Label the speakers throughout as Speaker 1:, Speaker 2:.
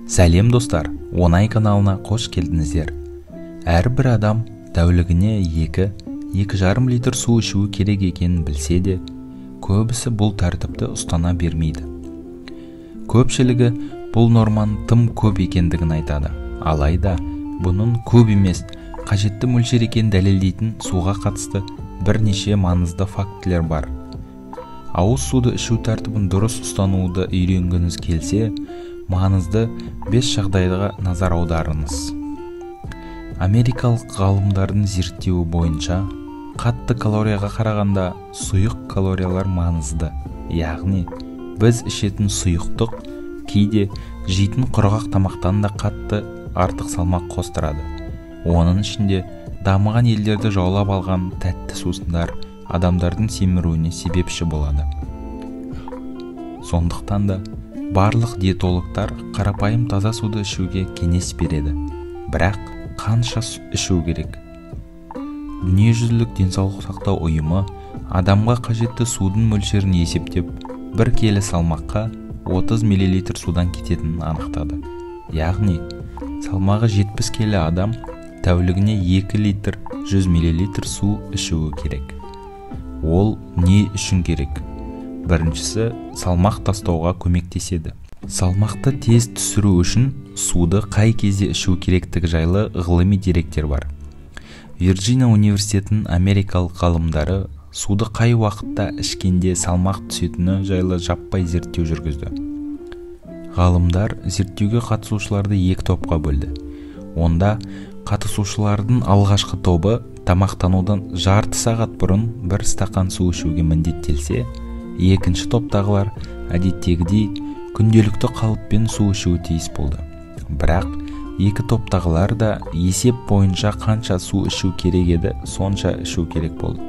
Speaker 1: Сәлем, достар! Оңай каналына қош келдіңіздер. Әрбір адам тәулігіне 2-2,5 литр су ішуі керек екенін білсе де, көбісі бұл тәртіпті ұстана бермейді. Көпшілігі бұл норманың тым көп екендігін айтады. Алайда бұның көп емес, қажетті мөлшер екенін дәлелдейтін суға қатысты бірнеше маңызды фактілер бар. Ауыз суды ішу тәртібін дұрыс ұстануды үйренгіңіз келсе, маңызды 5 жағдайға назар аударыңыз. Америкалық ғалымдардың зерттеуі бойынша, қатты калорияға қарағанда сұйық калориялар маңызды. Яғни, біз ішетін сұйықтық кейде жейтін құрғақ тамақтан да қатты артық салмақ қостырады. Оның ішінде дамыған елдерді жаулап алған тәтті сусындар адамдардың семіруіне себепші болады. Сондықтан да барлық диетологтар қарапайым таза суды ішуге кеңес береді. Бірақ қанша ішу керек? Дүниежүзілік денсаулық сақтау ұйымы адамға қажетті судың мөлшерін есептеп, 1 келі салмаққа 30 мл судан кететінін анықтады. Яғни, салмағы 70 келі адам тәулігіне 2 литр 100 мл су ішуі керек. Ол не үшін керек? Біріншісі, салмақ тастауға көмектеседі. Салмақты тез түсіру үшін суды қай кезде ішу керектігі жайлы ғылыми деректер бар. Вирджиния университетінің америкалық ғалымдары суды қай уақытта ішкенде салмақ түсетіні жайлы жаппай зерттеу жүргізді. Ғалымдар зерттеуге қатысушыларды екі топқа бөлді. Онда қатысушылардың алғашқы тобы тамақтанудан жарты сағат бұрын бір стақан су ішуге міндеттелсе, екінші топтағылар әдеттегідей күнделікті қалыппен су ішуі тиіс болды. Бірақ екі топтағылар да есеп бойынша қанша су ішу керек еді, сонша ішу керек болды.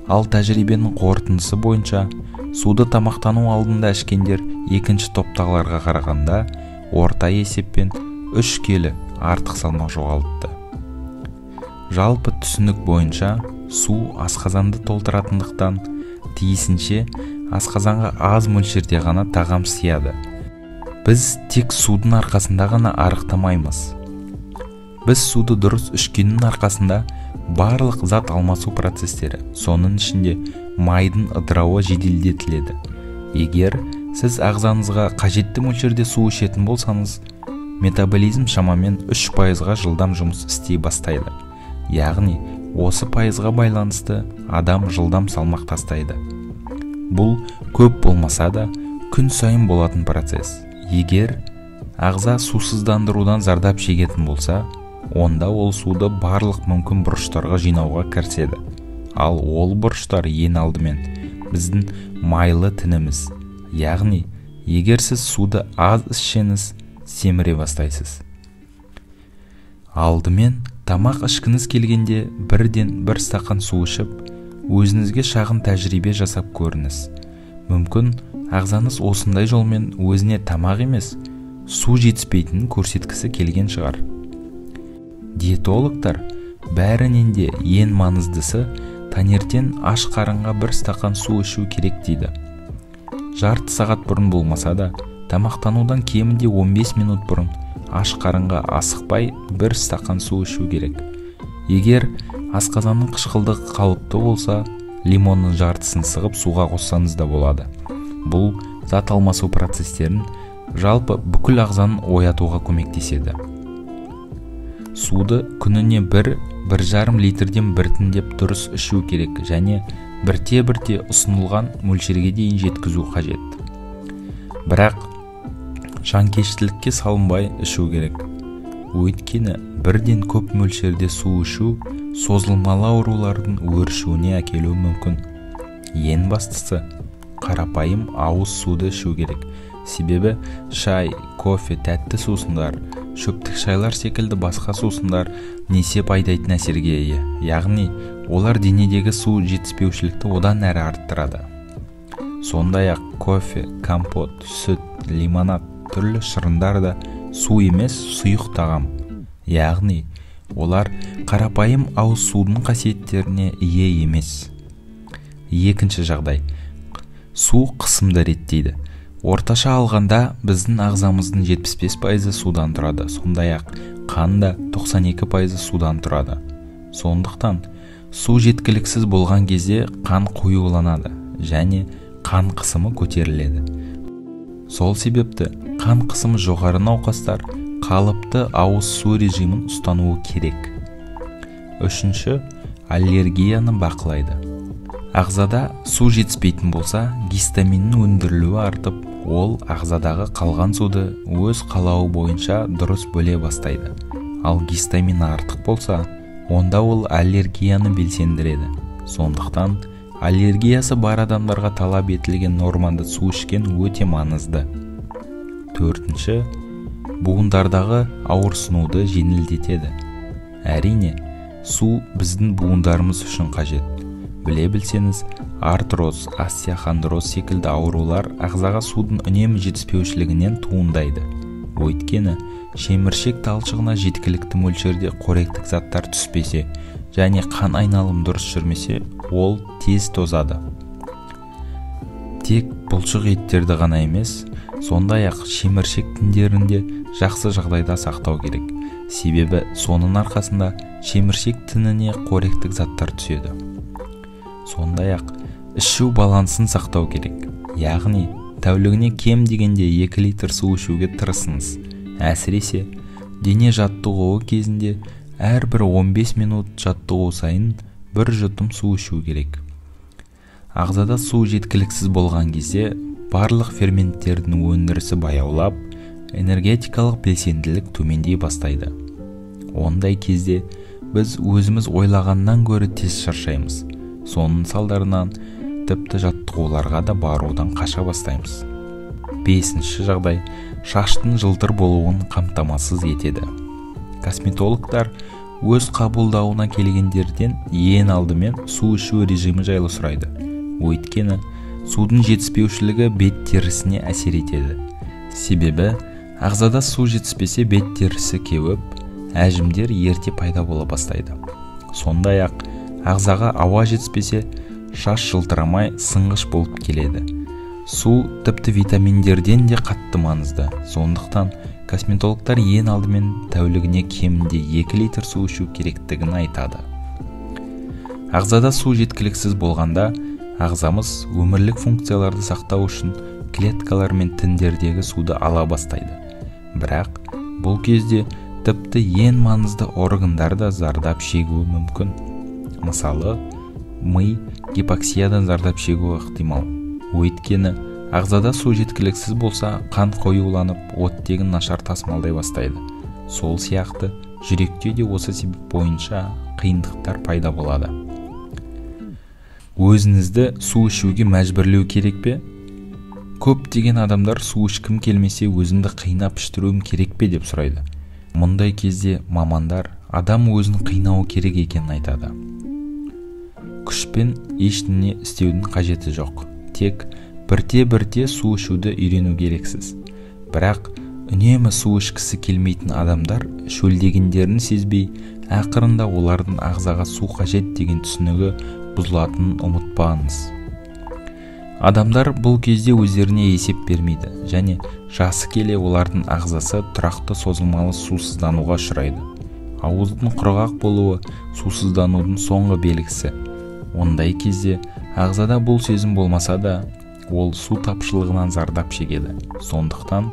Speaker 1: Ал тәжірибенің қорытындысы бойынша суды тамақтану алдында ішкендер екінші топтағыларға қарағанда орта есеппен 3 келі артық салмақ жоғалтты. Жалпы түсінік бойынша су асқазанды толтыратындықтан тиісінше асқазанға аз мөлшерде ғана тағам сияды. Біз тек судың арқасында ғана арықтамаймыз. Біз суды дұрыс ішкеннің арқасында барлық зат алмасу процестері, соның ішінде майдың ыдырауы жеделдетіледі. Егер сіз ағзаңызға қажетті мөлшерде су ішетін болсаңыз, метаболизм шамамен 3%-ға жылдам жұмыс істей бастайды. Яғни, осы пайызға байланысты адам жылдам салмақ тастайды. Бұл көп болмаса да күн сайын болатын процесс. Егер ағза сусыздандырудан зардап шегетін болса, онда ол суды барлық мүмкін бұрыштарға жинауға кіріседі. Ал ол бұрыштар ең алдымен біздің майлы тініміз. Яғни, егер сіз суды аз ішсеңіз, семіре бастайсыз. Алдымен тамақ ішкіңіз келгенде бірден бір стақан су ішіп, өзіңізге шағын тәжірибе жасап көріңіз. Мүмкін ағзаңыз осындай жолмен өзіне тамақ емес, су жетіспейтінін көрсеткісі келген шығар. Диетологтар бәрінен де ең маңыздысы таңертең аш қарынға бір стақан су ішу керек дейді. Жарты сағат бұрын болмаса да, тамақтанудан кемінде 15 минут бұрын аш қарынға асықпай бір стақан су ішу керек. Егер асқазанның қышқылдығы қалыпты болса, лимонның жартысын сығып суға қоссаңыз да болады. Бұл зат алмасу процестерін, жалпы бүкіл ағзаны оятуға көмектеседі. Суды күніне 1-1,5 литрден біртіндеп дұрыс ішу керек және бірте-бірте ұсынылған мөлшерге дейін жеткізу қажет. Бірақ жанкештілікке салынбай ішу керек. Өйткені бірден көп мөлшерде су ішу созылмалы аурулардың өршуіне әкелуі мүмкін. Ең бастысы, қарапайым ауыз суды ішу керек. Себебі шай, кофе, тәтті сусындар, шөптік шайлар секілді басқа сусындар несеп айдайтын әсерге ие. Яғни, олар денедегі су жетіспеушілікті одан әрі арттырады. Сондай-ақ кофе, компот, сүт, лимонад, түрлі шырындар да су емес, сұйық тағам. Яғни, олар қарапайым ауыз судың қасиеттеріне ие емес. Екінші жағдай. Су қысымды реттейді. Орташа алғанда біздің ағзамыздың 75% судан тұрады, сондай-ақ қан да 92% судан тұрады. Сондықтан су жеткіліксіз болған кезде қан қоюланады және қан қысымы көтеріледі. Сол себепті қан қысымы жоғары науқастар қалыпты ауыз су режимін ұстануы керек. Үшінші, аллергияны бақылайды. Ағзада су жетіспейтін болса, гистаминнің өндірілуі артып, ол ағзадағы қалған суды өз қалауы бойынша дұрыс бөле бастайды. Ал гистамин артық болса, онда ол аллергияны белсендіреді. Сондықтан аллергиясы бар адамдарға талап етілген нормада су ішкен өте маңызды. Төртінші, буындардағы ауырсынуды жеңілдетеді. Әрине, су біздің буындарымыз үшін қажет. Біле білсеңіз, артроз, остеохондроз секілді аурулар ағзаға судың үнемі жетіспеушілігінен туындайды. Өйткені шеміршек талшығына жеткілікті мөлшерде қоректік заттар түспесе және қан айналым дұрыс жүрмесе, ол тез тозады. Тек бұлшық еттерді ғана емес, сондай-ақ шеміршек тіндерін де жақсы жағдайда сақтау керек. Себебі соның арқасында шеміршек тініне қоректік заттар түседі. Сондай-ақ ішу балансын сақтау керек. Яғни тәулігіне кем дегенде 2 литр су ішуге тырысыңыз. Әсіресе дене жаттығуы кезінде әрбір 15 минут жаттығу сайын бір жұтым су ішу керек. Ағзада су жеткіліксіз болған кезде барлық ферменттердің өндірісі баяулап, энергетикалық белсенділік төмендей бастайды. Ондай кезде біз өзіміз ойлағаннан гөрі тез шаршаймыз. Соның салдарынан тіпті жаттығуларға да барудан қаша бастаймыз. Бесінші жағдай, шаштың жылтыр болуын қамтамасыз етеді. Косметологтар өз қабылдауына келгендерден ең алдымен су ішу режимі жайлы сұрайды. Өйткені судың жетіспеушілігі бет терісіне әсер етеді. Себебі ағзада су жетіспесе бет терісі кеуіп, әжімдер ерте пайда бола бастайды. Сондай-ақ ағзаға ауа жетіспесе, шаш жылтырамай сынғыш болып келеді. Су тіпті витаминдерден де қатты маңызды. Сондықтан косметологтар ең алдымен тәулігіне кемінде 2 литр су ішу керектігін айтады. Ағзада су жеткіліксіз болғанда, ағзамыз өмірлік функцияларды сақтау үшін клеткалар мен тіндердегі суды ала бастайды. Бірақ бұл кезде тіпті ең маңызды органдар да зардап шегуі мүмкін. Мысалы, ми гипоксиядан зардап шегуі ықтимал. Өйткені ағзада су жеткіліксіз болса, қан қоюланып, оттегін нашар тасымалдай бастайды. Сол сияқты жүректе де осы себеп бойынша қиындықтар пайда болады. Өзіңізді су ішуге мәжбүрлеу керек пе? Көптеген адамдар су ішкім келмесе өзімді қинап іштіруім керек пе деп сұрайды. Мұндай кезде мамандар адам өзін қинауы керек екенін айтады. Күшпен ештеңе істеудің қажеті жоқ. Тек бірте-бірте су ішуді үйрену керексіз. Бірақ үнемі су ішкісі келмейтін адамдар шөлдегендерін сезбей, ақырында олардың ағзаға су қажет деген түсінігі бұзылатынын ұмытпаңыз. Адамдар бұл кезде өздеріне есеп бермейді және жасы келе олардың ағзасы тұрақты созылмалы сусыздануға ұшырайды. Ауыздың құрғақ болуы сусызданудың соңғы белгісі. Ондай кезде ағзада бұл сезім болмаса да, ол су тапшылығынан зардап шегеді. Сондықтан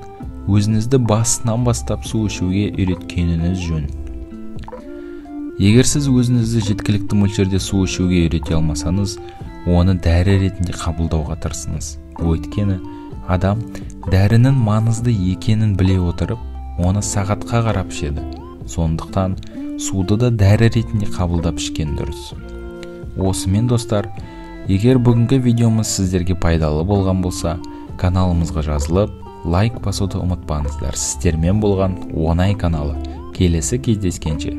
Speaker 1: өзіңізді басынан бастап су ішуге үйреткеніңіз жөн. Егер сіз өзіңізді жеткілікті мөлшерде су ішуге үйрете алмасаңыз, оны дәрі ретінде қабылдауға тырысыңыз. Өйткені адам дәрінің маңызды екенін біле отырып, оны сағатқа қарап ішеді. Сондықтан суды да дәрі ретінде қабылдап ішкен дұрыс. Осымен достар, егер бүгінгі видеомыз сіздерге пайдалы болған болса, каналымызға жазылып, лайк басуды ұмытпаңыздар. Сіздермен болған Оңай каналы. Келесі кездескенше.